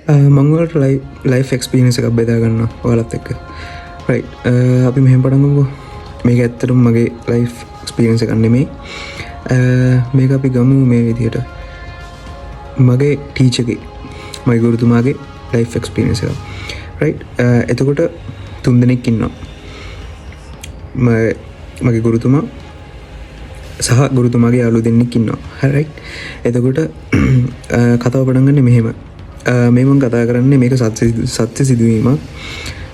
මං ඔයාලට life experience එකක් බෙදා ගන්න ඔයාලත් එක්ක. රයිට්, අපි මෙහෙම පටන් ගමුකෝ. මේක ඇත්තටම මගේ ලයිෆ් එක්ස්පීරියන්ස් එකක් නෙමෙයි. මේක අපි ගමු මේ විදිහට. මගේ ටීචර්ගේ, මගේ ගුරුතුමාගේ ලයිෆ් එක්ස්පීරියන්ස් එක. රයිට්, එතකොට තුන් දෙනෙක් ඉන්නවා. මගේ ගුරුතුමා සහ ගුරුතුමාගේ යාළුවෝ දෙන්නෙක් ඉන්නවා. හරි, රයිට්. එතකොට කතාව පටන් ගන්නේ මෙහෙම. මේ මං කතා කරන්නේ මේක සත්‍ය සිදුවීමක්.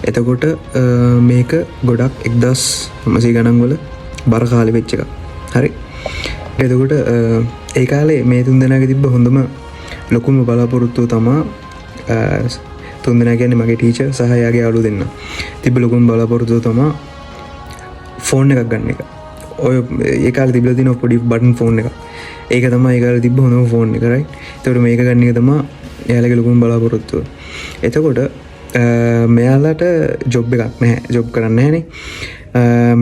එතකොට මේක ගොඩක් 1900 ගණන් වල බර කාලේ වෙච්ච එකක්. හරි. එතකොට ඒ කාලේ මේ තුන් දෙනාගේ තිබ්බ හොඳම ලොකුම බලාපොරොත්තුව තමා, තුන් දෙනා කියන්නේ මගේ ටීචර් සහ එයාගේ යාළුවෝ දෙන්න. තිබ්බ ලොකුම බලාපොරොත්තුව තමා ෆෝන් එකක් ගන්න එක. ඔය ඒ කාලේ තිබිලා තියෙන පොඩි බටන් ෆෝන් එකක්. ඒක තමයි ඒ කාලේ තිබ්බ හොඳම ෆෝන් එක, රයිට්. එතකොට මේක ගන්න එක තමා එයාලගේ ලොකුම බලාපොරොත්තුව. එතකොට මෙයාලට ජොබ් එකක් නැහැ. ජොබ් කරන්නේ නැහනේ.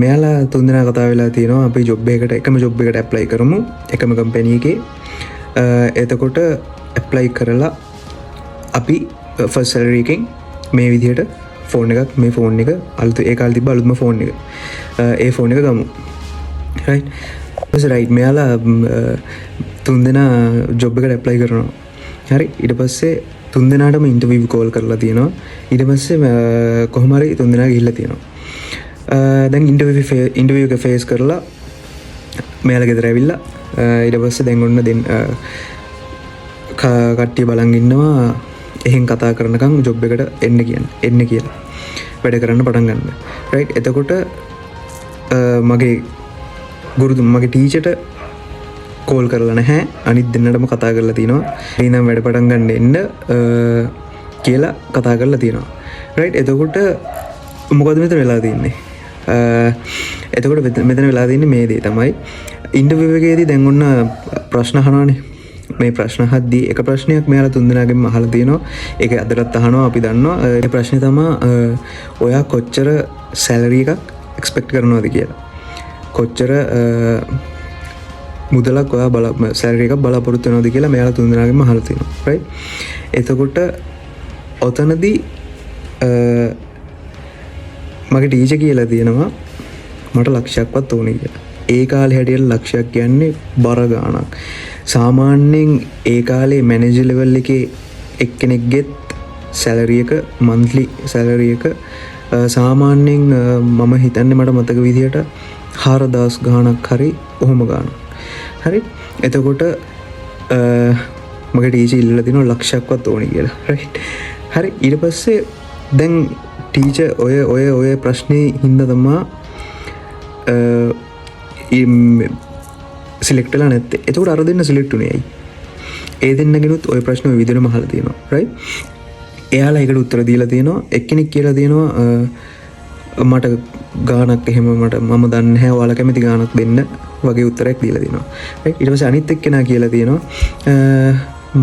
මෙයාලා තුන් දෙනා කතා වෙලා තියෙනවා අපි ජොබ් එකකට, එකම ජොබ් එකට ඇප්ලයි කරමු, එකම කම්පැනි එකේ. එතකොට ඇප්ලයි කරලා අපි ෆස්ට් සැලරි එකෙන් මේ විදිහට ෆෝන් එකක්, මේ ෆෝන් එක අලුත්, ඒ කාලේ තිබ්බ අලුත්ම ෆෝන් එක. ඒ ෆෝන් එක ගමු. රයිට්. ඊට රයිට්, මෙයාලා තුන් දෙනා ජොබ් එකට ඇප්ලයි කරනවා. හරි, ඊට පස්සේ තුන් දෙනාටම ඉන්ටර්විව් කෝල් කරලා තියෙනවා. ඊට පස්සේ කොහොම හරි තුන් දෙනා ගිහිල්ලා තියෙනවා. දැන් ඉන්ටර්විව් එක ෆේස් කරලා මෙයාලා ගෙදර ඇවිල්ලා ඊට පස්සේ දැන් ඔන්න දෙන්න කට්ටිය බලන් ඉන්නවා එහෙන් කතා කරනකම් ජොබ් එකට එන්න කියන්න, එන්න කියලා වැඩ කරන්න පටන් ගන්න. රයිට්, එතකොට මගේ ගුරුතුමා, මගේ ටීචර්ට කෝල් කරලා නැහැ. අනිත් දෙන්නටම කතා කරලා තිනවා. ඊනම් වැඩ පටන් ගන්න එන්න කියලා කතා කරලා තියෙනවා. රයිට්, එතකොට මොකද මෙතන වෙලා තින්නේ? එතකොට මෙතන වෙලා තින්නේ මේ දේ තමයි. ඉන්ටර්විව් එකේදී දැන් ඔන්න ප්‍රශ්න අහනවානේ. මේ ප්‍රශ්න අහද්දී එක ප්‍රශ්නයක් මෙයාලා තුන්දෙනාගෙන්ම අහලා තියෙනවා. ඒක අදටත් අහනවා, අපි දන්නවා. ඒ ප්‍රශ්නේ තමා ඔයා කොච්චර සැලරි එකක් එක්ස්පෙක්ට් කරනවද කියලා. කොච්චර මුදලක් ඔයා සැලරි එකක් බලාපොරොත්තු වෙනවද කියලා මෙයාලා තුන්දෙනාගෙන්ම අහලා තියෙනවා. රයිට්? එතකොට ඔතනදී මගේ ටීචර් කියලා තියෙනවා මට ලක්ෂයක්වත් ඕනේ කියලා. ඒ කාලේ හැටියට ලක්ෂයක් කියන්නේ බර ගාණක්. සාමාන්‍යයෙන් ඒ කාලේ මැනේජර් ලෙවල් එකේ එක්කෙනෙක්ගෙත් සැලරි එක, මන්ත්ලි සැලරි එක සාමාන්‍යයෙන් මම හිතන්නේ මට මතක විදිහට 4000 ගාණක් හරි ඔහොම ගාණක්. හරි. එතකොට මගේ ටීචර් ඉල්ලලා තිනවා ලක්ෂයක්වත් ඕනේ කියලා. රයිට්. හරි, ඊට පස්සේ දැන් ටීචර් ඔය ඔය ඔය ප්‍රශ්නේ හින්දා තමා සිලෙක්ට් වෙලා නැත්තේ. එතකොට අර දෙන්න සිලෙක්ට් වුණේ ඇයි? ඒ දෙන්නගෙනුත් ඔය ප්‍රශ්න ඔය විදිහටම අහලා තියෙනවා. රයිට්? එයාලා ඒකට උත්තර දීලා තියෙනවා. එක්කෙනෙක් කියලා තියෙනවා මට ගාණක් එහෙම මම දන්නේ නැහැ, ඔයාලා කැමති ගාණක් දෙන්න වගේ උත්තරයක් දීලා තියෙනවා. රයිට්? ඊට පස්සේ අනිත් එක්කෙනා කියලා තියෙනවා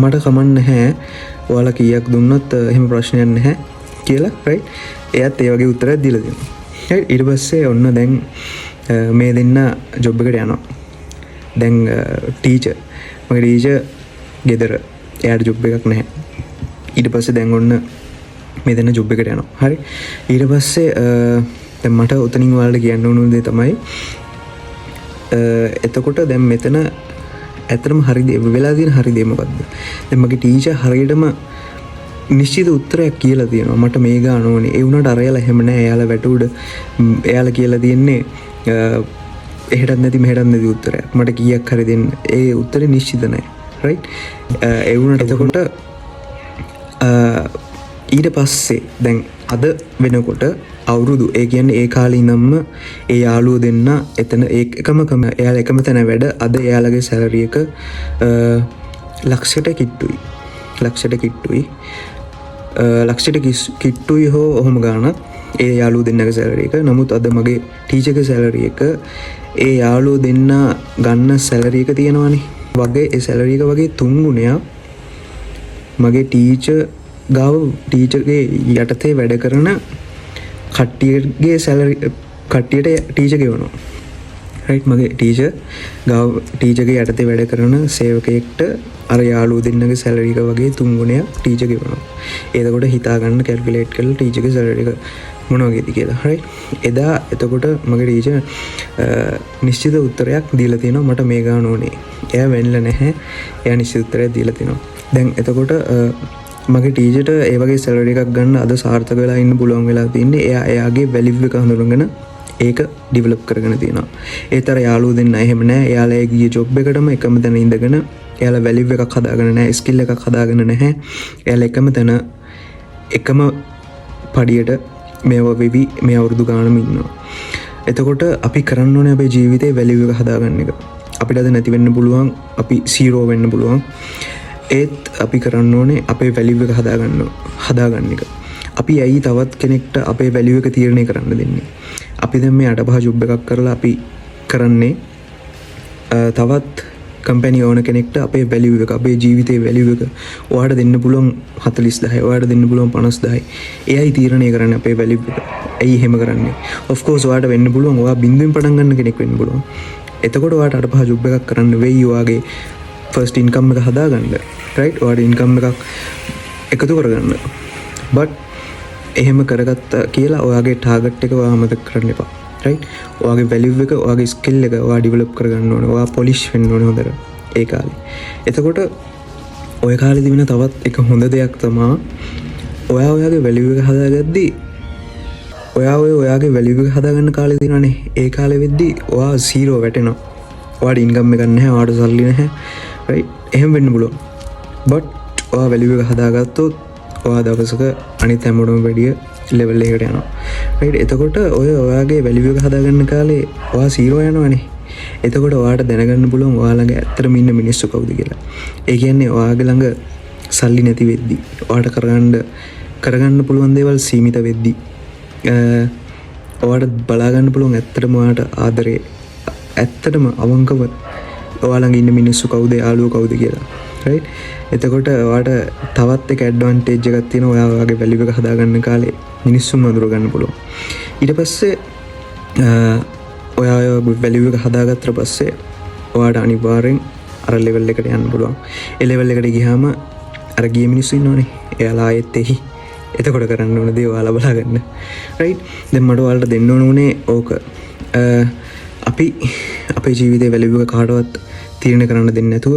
මට කමක් නැහැ, ඔයාලා කීයක් දුන්නත් එහෙම ප්‍රශ්නයක් නැහැ කියලා. රයිට්? එයාත් ඒ වගේ උත්තරයක් දීලා තියෙනවා. රයිට්? ඊට පස්සේ ඔන්න දැන් මේ දෙන්න ජොබ් එකට යනවා. දැන් ටීචර්, මගේ ටීචර් ගෙදර, එයාට ජොබ් එකක් නැහැ. ඊට පස්සේ දැන් ඔන්න මේ දෙන්න ජොබ් එකට යනවා. හරි. ඊට පස්සේ දැන් මට ඔතනින් ඔයාලට කියන්න ඕන දේ තමයි, එතකොට දැන් මෙතන ඇත්තටම හරි දේ වෙලා තියෙන හරි දේ මොකද්ද? දැන් මගේ ටීචර් හරියටම නිශ්චිත උත්තරයක් කියලා තියෙනවා. මට මේ ගාන ඕනේ. ඒ වුණාට අර එයාලා එහෙම නෑ. එයාලා වැට උඩ එයාලා කියලා තියෙන්නේ එහෙටත් නැති මෙහෙටත් නැති උත්තරයක්. මට කීයක් හරි දෙන්න. ඒ උත්තරේ නිශ්චිත නෑ. රයිට්? ඒ වුණාට එතකොට ඊට පස්සේ දැන් අද වෙනකොට අවුරුදු, ඒ කියන්නේ ඒ කාලේ ඉඳන්ම ඒ යාළුවෝ දෙන්න එතන ඒ එකම එයාලා එකම තැන වැඩ. අද එයාලගේ සැලරි එක ලක්ෂයට කිට්ටුයි. ලක්ෂයට කිට්ටුයි. ලක්ෂයට කිට්ටුයි හෝ ඔහොම ගාණක් ඒ යාළුවෝ දෙන්නගේ සැලරි එක. නමුත් අද මගේ ටීචර්ගේ සැලරි එක ඒ යාළුවෝ දෙන්න ගන්න සැලරි එක තියෙනවනේ වගේ, ඒ සැලරි එක වගේ තුන් ගුණයක් මගේ ටීචර් ගාව ටීචර්ගේ යටතේ වැඩ කරන කට්ටියගේ සැලරි කට්ටියට ටීචර් ගෙවනවා. රයිට්, මගේ ටීචර් ගාව, ටීචර්ගේ යටතේ වැඩ කරන සේවකයෙක්ට අර යාළුවෝ දෙන්නගේ සැලරි එක වගේ තුන් ගුණයක් ටීචර් ගෙවනවා. එතකොට හිතා ගන්න කැල්කියුලේට් කරලා ටීචර්ගේ සැලරි එක මොන වගේද කියලා. රයිට්, එදා එතකොට මගේ ටීචර් නිශ්චිත උත්තරයක් දීලා තියෙනවා, මට මේ ගාන ඕනේ. එයා වෙන්නලා නැහැ. එයා නිශ්චිත උත්තරයක් දීලා තියෙනවා. දැන් එතකොට මගේ ටීචර්ට ඒ වගේ සැලරි එකක් ගන්න අද සාර්ථක වෙලා ඉන්න පුළුවන් වෙලා තින්නේ එයා එයාගේ වැලියු එක හඳුනගෙන ඒක ඩිවලොප් කරගෙන තියෙනවා. ඒත් අර යාළුවෝ දෙන්න එහෙම නෑ. එයාලා ඒ ගිය ජොබ් එකටම එකම තැන ඉඳගෙන එයාලා වැලියු එකක් හදාගෙන නෑ, ස්කිල් එකක් හදාගෙන නැහැ. එයාලා එකම තැන එකම පඩියට මේවා වෙවි මේ අවුරුදු ගානම ඉන්නවා. එතකොට අපි කරන්න ඕනේ අපේ ජීවිතේ වැලියු එක හදාගන්න එක. අපිට අද නැති වෙන්න පුළුවන්, අපි සීරෝ වෙන්න පුළුවන්. ඒත් අපි කරන්න ඕනේ අපේ වැලියු එක හදාගන්න හදාගන්න එක. අපි ඇයි තවත් කෙනෙක්ට අපේ වැලියු එක තීරණය කරන්න දෙන්නේ? අපි දැන් මේ අට පහ ජොබ් එකක් කරලා අපි කරන්නේ තවත් කම්පැනි ඕන කෙනෙක්ට අපේ වැලියු එක, අපේ ජීවිතේ වැලියු එක ඔයාට දෙන්න පුළුවන් 40,000, ඔයාට දෙන්න පුළුවන් 50,000. එයයි තීරණය කරන්නේ අපේ වැලියු එක. ඇයි එහෙම කරන්නේ? ඔෆ් කෝස් ඔයාට වෙන්න පුළුවන්, ඔයා බින්දුවෙන් පටන් ගන්න කෙනෙක් වෙන්න පුළුවන්. එතකොට ඔයාට අට පහ ජොබ් එකක් කරන්න වෙයි ඔයාගේ ෆස්ට් ඉන්කම් එක හදාගන්න. රයිට්, ඔයාට ඉන්කම් එකක් එකතු කරගන්න. බට් එහෙම කරගත්ත කියලා ඔයාගේ ටාගට් එක ඔයා අමතක කරන්න එපා. රයිට්, ඔයාගේ වැලියු එක, ඔයාගේ ස්කිල් එක ඔයා ඩිවලොප් කරගන්න ඕනේ. ඔයා පොලිෂ් වෙන්න ඕනේ හොඳට ඒ කාලේ. එතකොට ඔය කාලේදී වෙන තවත් එක හොඳ දෙයක් තමා, ඔයා ඔයාගේ වැලියු එක හදාගද්දි, ඔයා ඔය ඔයාගේ වැලියු එක හදාගන්න කාලේ තියෙනවනේ, ඒ කාලේ වෙද්දි ඔයා සීරෝ වැටෙනවා. ඔයාට ඉන්කම් එකක් නැහැ, ඔයාට සල්ලි නැහැ. රයිට්, එහෙම වෙන්න පුළුවන්. බට් ඔයා වැලියු එක හදාගත්තොත් ඔයා දවසක අනිත් හැමෝටම වැඩිය ලෙවල් එකකට යනවා. රයිට්, එතකොට ඔය ඔයාගේ වැලියු එක හදාගන්න කාලේ ඔයා සීරෝ යනවනේ. එතකොට ඔයාට දැනගන්න පුළුවන් ඔයා ළඟ ඇත්තටම ඉන්න මිනිස්සු කවුද කියලා. ඒ කියන්නේ ඔයාගේ ළඟ සල්ලි නැති වෙද්දි, ඔයාට කරගන්න කරගන්න පුළුවන් දේවල් සීමිත වෙද්දි, ඔයාට බලා ගන්න පුළුවන් ඇත්තටම ඔයාට ආදරේ, ඇත්තටම අවංකව ඔයා ළඟ ඉන්න මිනිස්සු කවුද, යාළුවෝ කවුද කියලා. රයිට්, එතකොට ඔයාට තවත් එක ඇඩ්වාන්ටේජ් එකක් තියෙනවා. ඔයා ඔයාගේ වැලියු එක හදාගන්න කාලේ මිනිස්සුන්ව අඳුර ගන්න පුළුවන්. ඊට පස්සේ ඔයා ඔයාගේ වැලියු එක හදාගත්තට පස්සේ ඔයාට අනිවාර්යෙන් අර ලෙවල් එකට යන්න පුළුවන්. ඒ ලෙවල් එකට ගියාම අර ගිය මිනිස්සු ඉන්නවනේ, එයාලා ආයෙත් එහි. එතකොට කරන්න ඕන දේ ඔයාලා බලාගන්න. රයිට්, දැන් මට ඔයාලට දෙන්න ඕන උනේ ඕක. අපි අපේ ජීවිතේ වැලියු එක කාටවත් තීරණය කරන්න දෙන්නේ නැතුව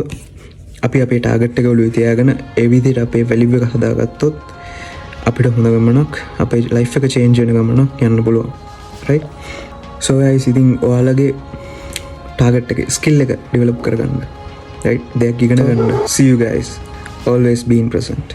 අපි අපේ ටාගට් එක ඔළුවේ තියාගෙන ඒ විදිහට අපේ වැලියු එක හදාගත්තොත් අපිට හොඳ ගමනක්, අපේ ලයිෆ් එක චේන්ජ් වෙන ගමනක් යන්න පුළුවන්. රයිට්, සෝ ගයිස්, ඉතින් ඔයාලගේ ටාගට් එක, ස්කිල් එක ඩෙවලොප් කරගන්න. රයිට්, දෙයක් ඉගෙන ගන්න. See you guys. Always be in present.